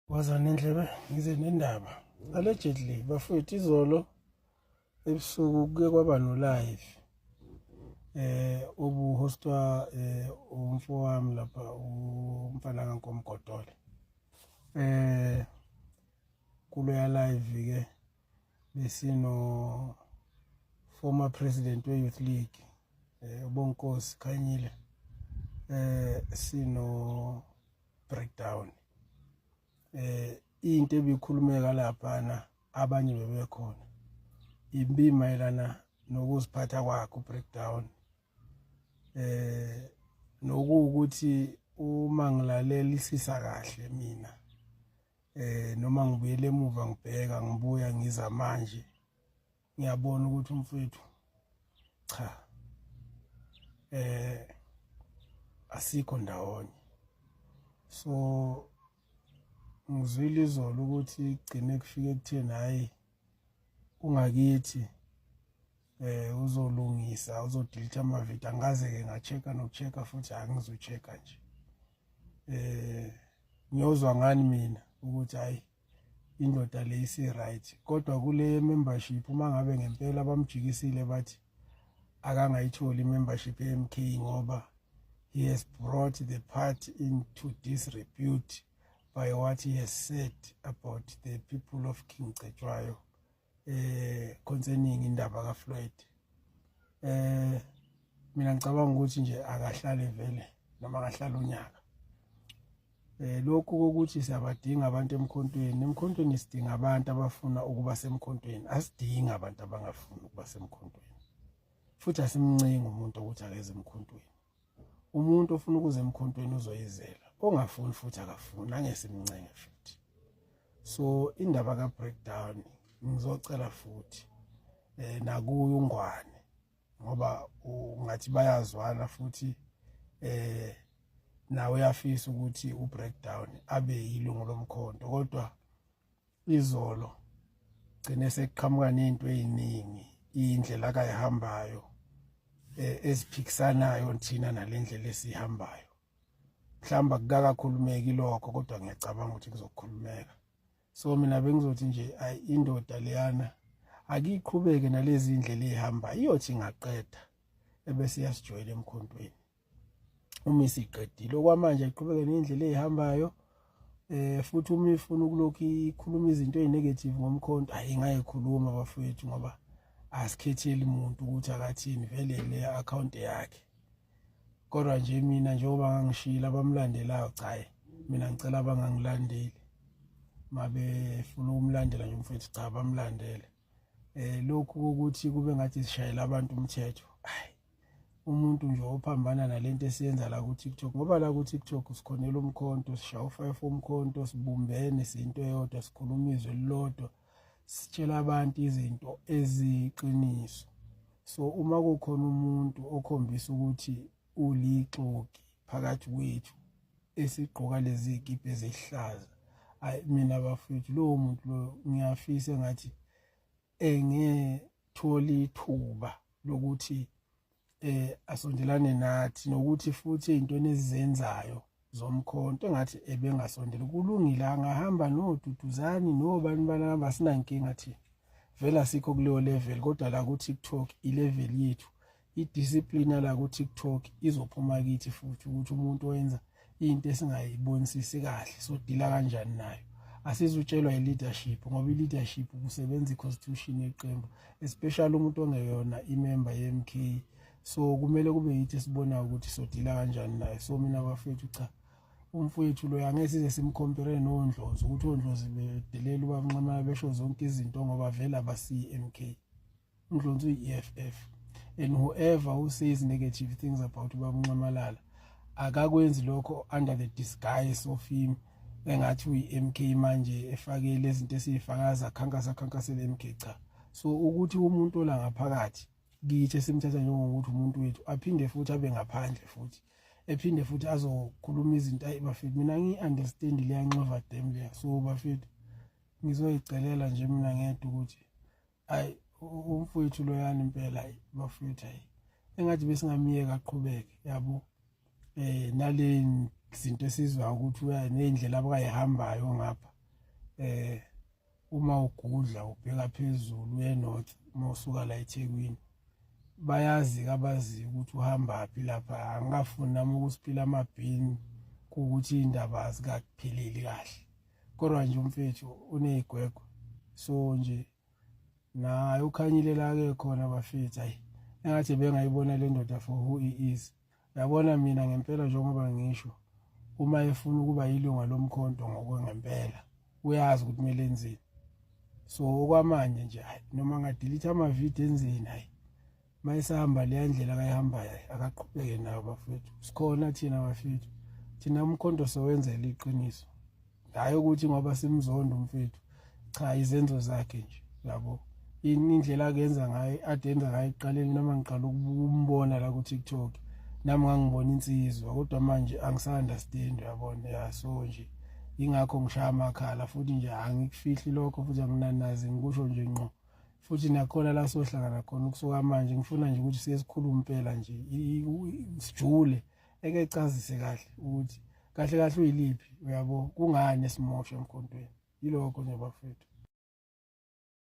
Woza nendlebe ngize nendaba. Allegedly bafowethu, izolo ebusuku kuke kwaba no live obuhostwa umfowami lapha, umfana kaNkomgodole. Kuloya live ke besino former president we Youth League, uBonkosi Khanyile, sino breakdown. Into ebikhulumeka lapha, abanye bebekhona, imbi mayelana nokuziphatha kwakhe breakdown, nokuwukuthi uma ngilalelisisa kahle mina, noma ngibuyele emuva ngibheka, ngibuya ngiza manje, ngiyabona ukuthi umfethu cha, asikho ndawonye. So ngizwile izolo ukuthi igcine kufike ekutheni hayi, ungakithi uzolungisa, uzodelete amavidiyo. Angaze ke nga-check-a noku-check-a futhi, angizocheck-a nje. Ngiyozwa ngani mina ukuthi hayi, indoda le isi-right? Kodwa kule membership, uma ngabe ngempela bamjikisile bathi akangayitholi i-membership ye-MK ngoba he has brought the party into disrepute by what he has said about the people of King Cetshwayo concerning indaba kaFloyd, mina ngicabanga ukuthi nje akahlale vele noma akahlala unyaka. Lokhu kokuthi siyabadinga abantu emkhontweni, emkhontweni sidinga abantu abafuna ukuba semkhontweni, asidinga abantu abangafuni ukuba semkhontweni. Futhi asimncengi umuntu ukuthi akeze emkhontweni. Umuntu ofuna ukuza emkhontweni uzoyizela, ongafuni futhi akafuni, angesimncenge futhi. So indaba ka breakdown, ngizocela futhi nakuyo uNgwane, ngoba ungathi bayazwana futhi, nawe uyafisa ukuthi u-breakdown abe yilungu lomkhonto. Kodwa izolo gcine sekuqhamuka nento eziningi, indlela akayihambayo eziphikisanayo thina nalendlela esihambayo. Mhlawumbe akukakakhulumeki lokho, kodwa ngiyacabanga ukuthi kuzokhulumeka. So mina bengizothi nje ayi, indoda leyana akiqhubeke nalezi indlela ehamba, iyothi ingaqeda ebese iyasijoyina emkhontweni uma isiqedile. Okwamanje iqhubeke nendlela ezihambayo. Futhi uma ifuna ukulokhu ikhuluma izinto ezinegative ngomkhonto, ayingayikhuluma bafowethu, ngoba asikhetheli umuntu ukuthi akathini, vele le account yakhe. Kodwa nje mina, njengoba ngangishilo, abamlandelayo, cha, mina ngicela abangangilandeli. Mabefuna ukumlandela nje umfethu, cha, bamlandele. Lokhu ukuthi kube ngathi sishayela abantu umthetho, hayi, umuntu nje ophambana nalento esiyenza la ku TikTok, ngoba la ku TikTok sikhonela umkhonto, sishaya u5 umkhonto, sibumbene, sinto eyodwa, sikhuluma izwi elilodwa, sitshela abantu izinto eziqiniso. So uma kukhona umuntu okhombisa ukuthi ulixoki phakathi kwethu esigqoka lezi zikibha ezihlaza, ayi, mina bafethu, lowo muntu lo ngiyafisa engathi engethola ithuba lokuthi asondelane nathi, nokuthi futhi ezintweni ezizenzayo zomkhonto engathi ebengasondela. Kulungile, angahamba noDuduzani nobani banahamba, sinankinga thina, vele asikho kuleyo level. Kodwa la ku-TikTok i-level yethu, i-discipline la ku-TikTok izophuma kithi futhi, ukuthi umuntu owenza into esingayibonisisi kahle sodila kanjani nayo. Asizutshelwa i-leadership, ngoba i-leadership kusebenza i-constitution yeqembu, especially umuntu ongeyona i-member ye-MK. So kumele kube yithi esibonayo ukuthi sodila kanjani naye. So mina bafethu, cha, umfowethu lo angeke size simcompare noNdlozi, ukuthi oNdlozi bedelela uBaba besho zonke izinto, ngoba vele abasiyi-MK. uNdlozi uyi-EFF, and whoever who says negative things about ubaba uNxamalala akakwenzi lokho under the disguise of him engathi uyi-MK manje, efake lezi zinto esiyifakaza, khankasa khankasele MK, cha. So ukuthi umuntu ola ngaphakathi kithi esimthatha njengokuthi umuntu wethu aphinde futhi abe ngaphandle futhi ephinde futhi azokhuluma izinto, ayi bafethu, mina ngiyi-understand leya Nxova Dam leya. So bafethu, ngizoyicelela nje mina ngedwa ukuthi ayi, umfowethu loyana impela, ayi bafethu, ayi, engathi besingamiyeka aqhubeke, yabo, nale zinto esizwa ukuthi uya nendlela abayihambayo ngapha. Uma ugudla ubheka phezulu uye north, uma usuka la eThekwini, bayazi abaziyo ukuthi uhambaphi lapha. Angikafuni nami ukusiphila amabhini kuwukuthi iy'ndaba azikapheleli kahle, kodwa nje umfethu uney'gwegwe. So nje naye uKhanyile la ke khona bafethu, hayi, engathi bengayibona le ndoda for who he is. Yabona mina ngempela, njengoba ngisho, uma efuna ukuba yilunga lomkhonto ngokwengempela, uyazi ukuthi kumele enzeni. So okwamanje nje, hayi, noma nga-delete amavidiyo enzeni, hayi, mayesahamba leya ndlela akayihambayo, akaqhubeke nayo bafethu. Sikhona thina bafethu, thina umkhonto sowenzela iqiniso, hhayi ukuthi ngoba simzonda umfethu. Cha, izenzo zakhe nje, yabo, indlela akenza ngayo, ade enza ngayo ekuqaleni, noma ngiqala ukumbona la ku-TikTok, nami ngangibona insizwa, kodwa manje angisa-understand, uyabona? Ya, so nje ingakho ngishaya amakhala futhi nje angikufihli lokho, futhi anginanazi, ngikusho nje ngqo. Futhi nakhona la sohlangana khona ukusuka manje, ngifuna nje ukuthi siye sikhulume impela nje, sijule, eke ecazise kahle ukuthi kahle kahle uyiliphi, uyabo, kungani esimosha emkhontweni. Yilokho nje bafethu.